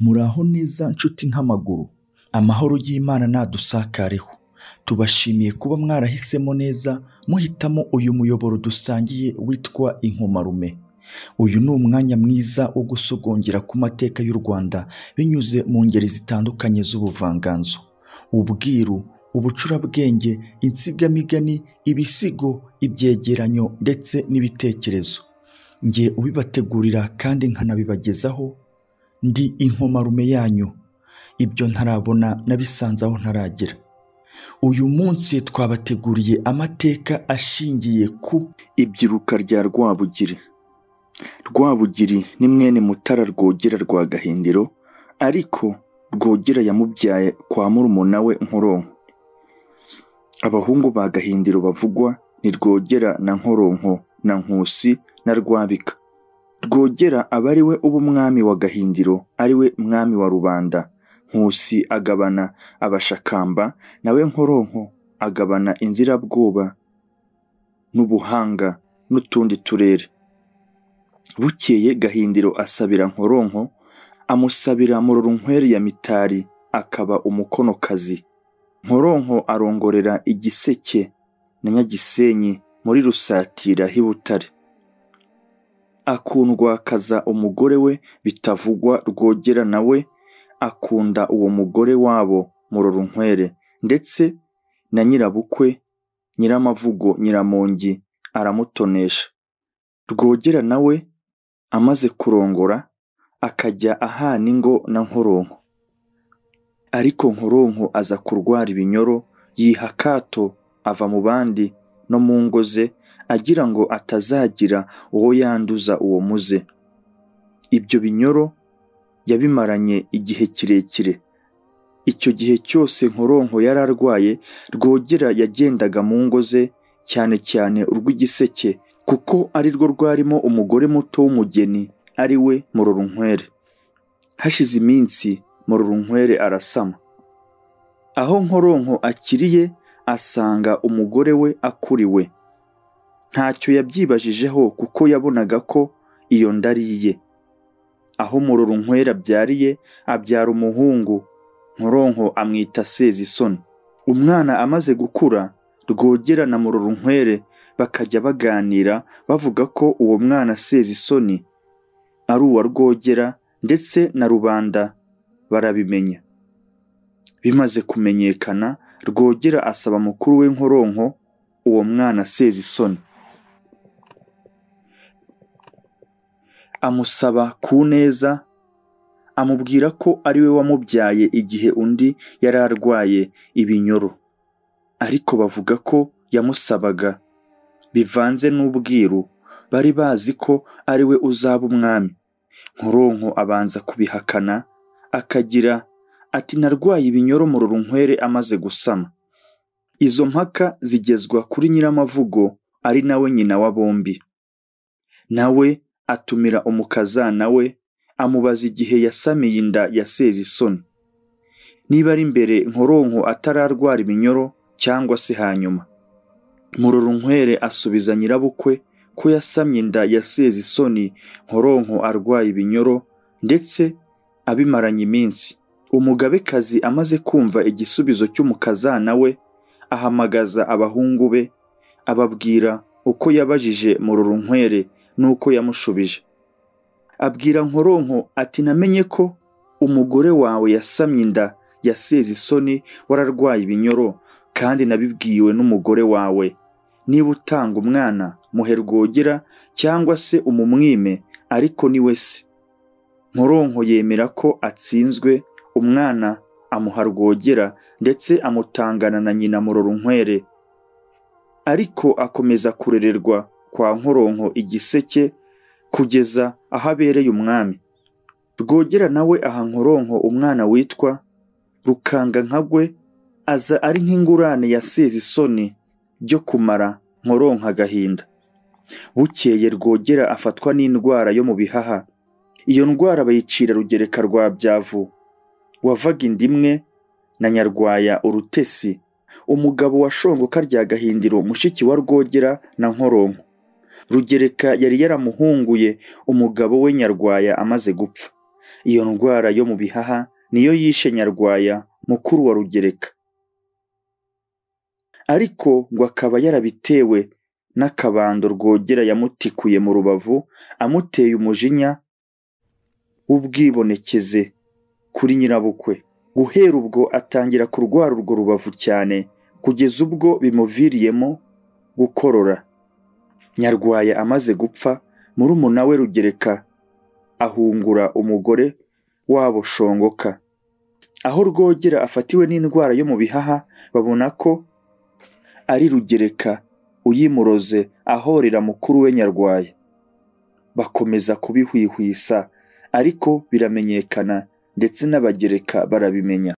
Muraho neza nshuti nk'amaguru, amahoro y'Imana nadusakareho. Tubashimiye kuba mwarahisemo neza muhitamo uyu muyoboro dusangiye witwa Inkomarume. Uyu ni umwanya mwiza wo gusogongera ku mateka y'u Rwanda binyuze mu ngeri zitandukanye z'ubuvanganzo, ubwiru, ubucurabwenge, insigamigani, ibisigo, ibyegeranyo ndetse n'ibitekerezo. Njye ubibategurira kandi nkanabibagezaho ndi Inkomarume yanyu. Ibyo ntarabona nabisanze aho ntaragera. Uyu munsi twabateguriye amateka ashingiye ku ibyiruka rya Rwabugiri. Rwabugiri ni mwene Mutara Rwogera rwa Gahindiro, ariko Rwogera yamubyaye kwa murumuna we Nkoronko. Abahungu ba Gahindiro bavugwa ni Rwogera na Nkoronko na Nkusi na Rwabika. Rwogera aba ari we uba umwami wa Gahindiro, ari we mwami wa rubanda. Nkusi agabana Abashakamba, nawe Nkoronko agabana Inzirabwoba n'Ubuhanga n'utundi turere. Bukeye Gahindiro asabira Nkoronko, amusabira Murorunkwere ya Mitari akaba umukonokazi. Nkoronko arongorera Igiseke na Nyagisenyi muri Rusatira h'i Butare. Akundwakaza umugore we bitavugwa Rwogera, nawe akunda uwo mugore wabo Murorunkwere, ndetse na nyirabukwe Nyiramavugo Nyiramongi aramutonesha. Rwogera nawe amaze kurongora akajya ahana ingo na Nkoronko. Ariko Nkoronko aza kurwara ibinyoro, yiha akato ava mu bandi no mu ngo ze, agira ngo atazagira uwo yanduza uwo muze. Ibyo binyoro yabimaranye igihe kirekire. Icyo gihe cyose Nkoronko yari arwaye, Rwogera yagendaga mu ngo ze, cyane cyane urw'Igiseke, kuko ari rwo rwarimo umugore muto w'umugeni, ari we Murorunkwere. Hashize iminsi Murorunkwere arasama. Aho Nkoronko akiriye asanga umugore we akuriwe. Ntacyo yabyibajijeho kuko yabonaga ko iyo nda ari iye. Aho Murorunkwere abyariye abyara umuhungu, Nkoronko amwita Sezisoni. Umwana amaze gukura, Rwogera na Murorunkwere bakajya baganira bavuga ko uwo mwana Sezisoni ari uwa Rwogera, ndetse na rubanda barabimenya. Bimaze kumenyekana, Rwogera asaba mukuru we Nkoronko uwo mwana Sezisoni. Amusaba ku neza, amubwira ko ari we wamubyaye igihe undi yari arwaye ibinyoro. Ariko bavuga ko yamusabaga bivanze n'ubwiru, bari bazi ko ari we uzaba umwami. Nkoronko abanza kubihakana, akagira ati narwaye ibinyoro Murorunkwere amaze gusama. Izo mpaka zigezwa kuri Nyiramavugo, ari nawe nyina wa bombi. Nawe atumira umukazana we, amubaza igihe yasamiye inda ya Sezisoni, niba ari mbere Nkoronko atararwara ibinyoro cyangwa se hanyuma. Murorunkwere asubiza nyirabukwe ko yasamye inda ya Sezisoni Nkoronko arwaye ibinyoro, ndetse abimaranye iminsi. Umugabekazi amaze kumva igisubizo cy'umukazana we, ahamagaza abahungu be, ababwira uko yabajije Murorunkwere n'uko yamushubije. Abwira Nkoronko ati namenye ko umugore wawe yasamye inda ya Sezisoni wararwaye ibinyoro, kandi nabibwiwe n'umugore wawe. Niba utanga umwana muhe Rwogera cyangwa se umumwime, ariko ni we se. Nkoronko yemera ko atsinzwe, umwana amuha Rwogera ndetse amutangana na nyina Murorunkwere. Ariko akomeza kurererwa kwa Nkoronko Igiseke kugeza aho abereye umwami. Rwogera nawe aha Nkoronko umwana witwa Rukangankagwe, aza ari nk'ingurane ya Sezisoni byo kumara Nkoronko agahinda. Bukeye Rwogera afatwa n'indwara yo mu bihaha. Iyo ndwara bayicira Rugereka rwa Byavu, wavaga inda imwe na Nyarwaya Urutesi, umugabo wa Shongoka rya Gahindiro, mushiki wa Rwogera na Nkoronko. Rugereka yari yaramuhunguye umugabo we Nyarwaya amaze gupfa. Iyo ndwara yo mu bihaha niyo yishe Nyarwaya mukuru wa Rugereka, ariko ngo akaba yarabitewe n'akabando Rwogera yamutikuye mu rubavu amuteye umujinya w'ubwibonekeze kuri nyirabukwe. Guhera ubwo atangira kurwara urwo rubavu cyane kugeza ubwo bimuviriyemo gukorora. Nyarwaya amaze gupfa, murumuna we Rugereka ahungura umugore wabo Shongoka. Aho Rwogera afatiwe n'indwara yo mu bihaha, babona ko ari Rugereka uyimuroze ahorera mukuru we Nyarwaya. Bakomeza kubihwihwisa ariko biramenyekana ndetse n'Abagereka barabimenya.